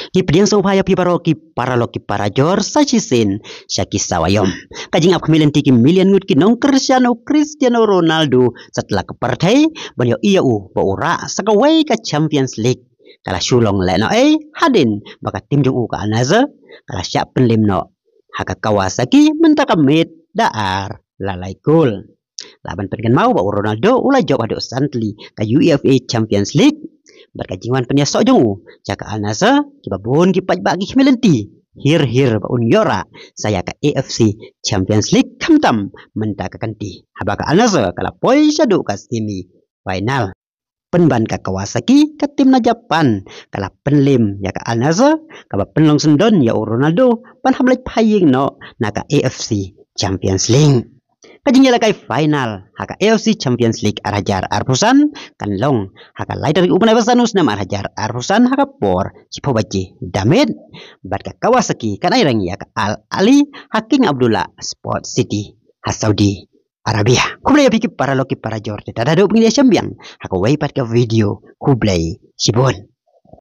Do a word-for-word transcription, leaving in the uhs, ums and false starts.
Ki pdiang sngewbha ïa phi baroh ki paralok ki parajor sa shisien sha ki sawa ïom. Ka jingap khmih lynti ki million ngut ki nong Cristiano Cristiano Ronaldo satlak ka pyrthei ban ïohi ïa u ba u rah sa kawei ka Champions League. Ka la shu long lehnohei hadien ba ka tim jong u ka Al Nassr ka la shah pynliem noh ha ka Kawasaki mynta ka miet da ar la lai kol. La ban pynkynmaw ba u Ronaldo u la jop haduh san tylli ka UEFA Champions League. Bad ka jingwan pynïasoh jong u sha ka Al Nassr kiba bun ki paidbah ki khmih lynti hir hir ba un ïoh rah sa ïa ka AFC Champions League khamtam mynta ka kynti haba ka Al Nassr ka la poi shaduh ka semi final. Pynban ka Kawasaki ka tim na Japan ka la pynliem ïa ka Al Nassr kaba pynlong syndon ïa u Ronaldo ban hap leit phai ïing noh na ka AFC Champions League. Ka jingïalehkai final ha ka AFC Champions League ar hajar arphew san kan long ha ka lai tarik u bnai ba san u snem ar hajar arphew san ha ka por shiphew baje da miet. Bad ka Kawasaki kan ai reng ïa ka Al Ahly ha King Abdullah Sports City ha Saudi Arabia. Khublei ïa phi ki paralok ki parajor te tada dok bingin ïa shem biang ha kawei pat ka video. Khublei shibun.